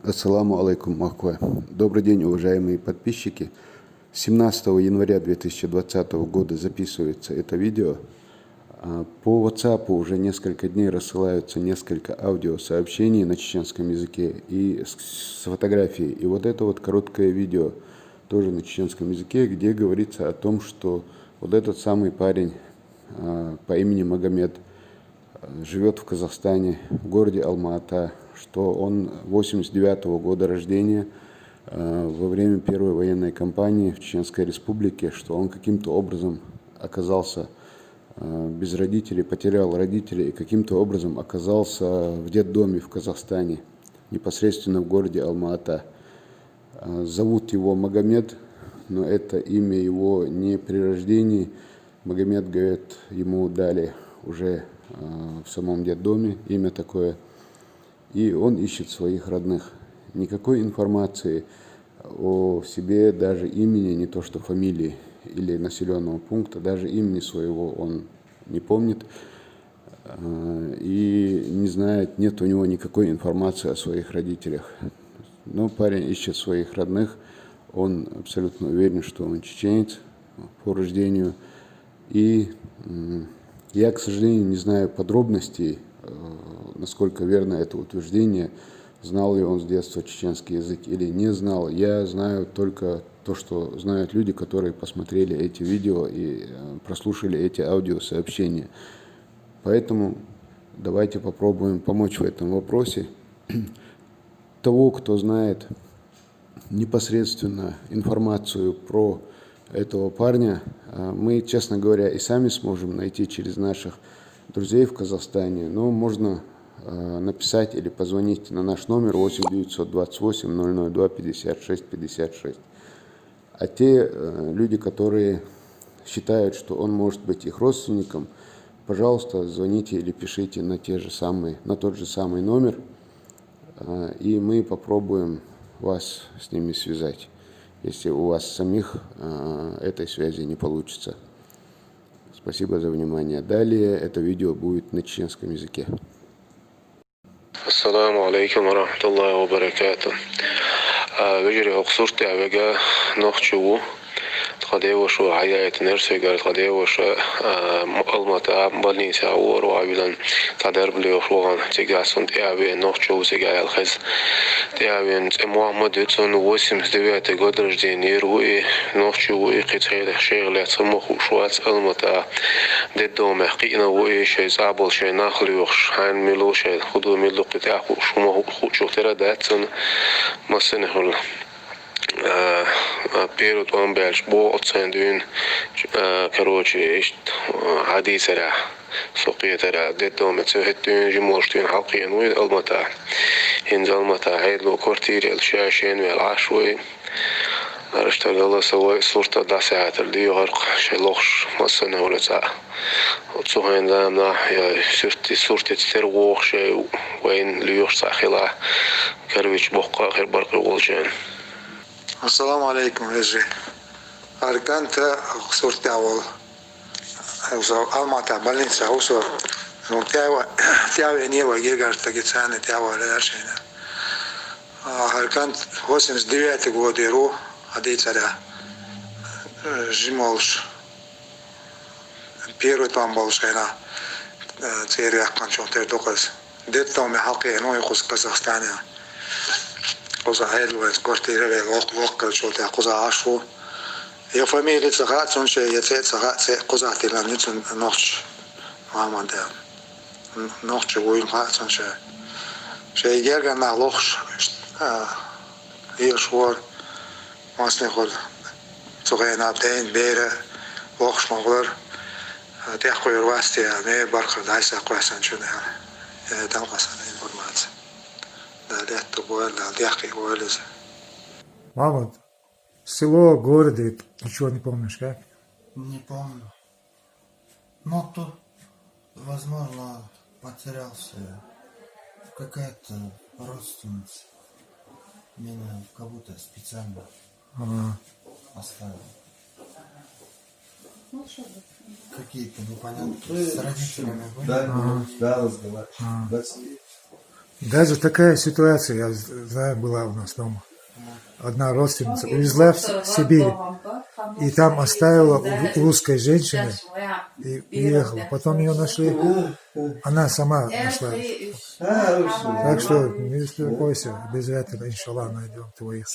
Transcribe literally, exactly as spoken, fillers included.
Ассаламу алейкум, Махкуэ. Добрый день, уважаемые подписчики. Семнадцатого января две тысячи двадцатого года записывается это видео. А, по WhatsApp уже несколько дней рассылаются несколько аудиосообщений на чеченском языке и с, с фотографией. И вот это вот короткое видео тоже на чеченском языке, где говорится о том, что вот этот самый парень, а, по имени Магомед, живет в Казахстане, в городе Алма-Ата, что он восемьдесят девятого года рождения, э, во время первой военной кампании в Чеченской Республике, что он каким-то образом оказался, э, без родителей, потерял родителей и каким-то образом оказался в детдоме в Казахстане, непосредственно в городе Алма-Ата. Э, зовут его Магомед, но это имя его не при рождении. Магомед, говорит, ему дали уже, э, в самом детдоме имя такое. И он ищет своих родных. Никакой информации о себе, даже имени, не то что фамилии или населенного пункта, даже имени своего он не помнит. Э, и не знает, нет у него никакой информации о своих родителях. Но парень ищет своих родных, он абсолютно уверен, что он чеченец по рождению. И, м, я, к сожалению, не знаю подробностей, э, насколько верно это утверждение, знал ли он с детства чеченский язык или не знал. Я знаю только то, что знают люди, которые посмотрели эти видео и, э, прослушали эти аудиосообщения. Поэтому давайте попробуем помочь в этом вопросе. Того, кто знает непосредственно информацию про этого парня, э, мы, честно говоря, и сами сможем найти через наших друзей в Казахстане, но можно, э, написать или позвонить на наш номер восемь девятьсот двадцать восемь ноль ноль два пятьдесят шесть пятьдесят шесть. А те, э, люди, которые считают, что он может быть их родственником, пожалуйста, звоните или пишите на те же самые, на тот же самый номер, э, и мы попробуем вас с ними связать, если у вас самих, э, этой связи не получится. Спасибо за внимание. Далее это видео будет на чеченском языке. Ассаламу алейкум ва рахматуллахи ва баракатух. А, вежарий, хӀокху сурт тӀехь вега нохчо ву. Тхан деваша хьаяйтинера соьгара, тхан деваша, а, м-, Алмата больницехь вара, вахьвилан, цхьа дарба лоьхуш вахана, цигахь цунна тӀе а веана, нохчо ву цигахь аьлла хеза. ТӀе а веана, цӀе Мухьаммад ю цунна, восемьдесят девятый год рождения ву и, нохчо ву и, кхин цхьа хьелах шайх лаьцна хӀума хууш вац Алмата. Детдомехь кхиъна ву и, шайн цӀахь болу шайн нах лоьхуш, хьанна мила ву, шайн хӀун ду, мила ду кхин тӀехь хууш, хӀума ху-, хуучух тера а дац цунна, массанхьа хуьлу. А, а, первый тӀом баьлча боху оцу хенахь дуьйна, а, короче, иштта, а, хьан дийцарехь, со кхетарехь, детдомца хӀетта дуьйна, жимолуш дуьйна хьалакхиъна ву и Алмата. ХӀинца Алмата хьедало квартира елла, ша шена ваьлла Ӏаш ву и. Араштар голосовой сурт а дӀасахьаьтар дехьаркх, шайн лохуш массанхьа хуьлу цхьаъ. Цу хенан заманахь я суьртти-, суртица тера вогӀуш, я вайна лоьхуш цхьаъ хилахь, карвича боккха а хир бара кхин волчарна. Ассаламу алейкум, вежарий. ХӀара кӀант сурт тӀехь волу. Со Алмата больницехь ву со. Ну, тӀе а ве-, тӀе а веана вай гергара стаге, царна тӀе а валийра шайна. А, хӀара кӀант восемьдесят девятый годера ву, хьан дийцарехь, э, жимолуш. Первый тӀом болуш хенахь, э, цӀера ваьккхинчух тера ду-кх иза. Детдомехь хьалакхиъна ву и кхуза Казахстанехь. Кхузахь хьедало вайца квартира а велла, воккха, воккха хиллачул тӀехь кхузахь Ӏаш ву. Я фамили ца хаьа цунна шайн, я цӀе а ца хаьа, цӀе кхузахь тиллина ю цуьнан, нохчо Мухьаммад аьлла. Н-, нохчо вуйла хаьа цунна шайн. Шайн гергара нах лохуш, а, лелаш вара, массанхьа хуьлу. Цу хенахь ден, бер а лохуш ма хуьлура, а, тӀекхуьур вац те аьлла, мера бархӀ дӀасакхоьссинчунна аьлла. Э, дала хьан санна информаци. Дала аьтто бойла, Дала дехке войла иза. Махьмад, село, город, это ничего не помнишь, как? Не помню. Ну, тут, возможно, потерялся. Какая-то родственница меня как будто специально Ага. оставила. Какие-то непонятки с родителями были. Да, Ага. да, разговариваешь. Ага. Да, с ней. Даже такая ситуация, я знаю, была у нас дома. Одна родственница увезла в Сибирь и там оставила у русской женщины и уехала. Потом ее нашли, она сама нашла. Так что не беспокойся, обязательно, иншаллах, найдем твоих.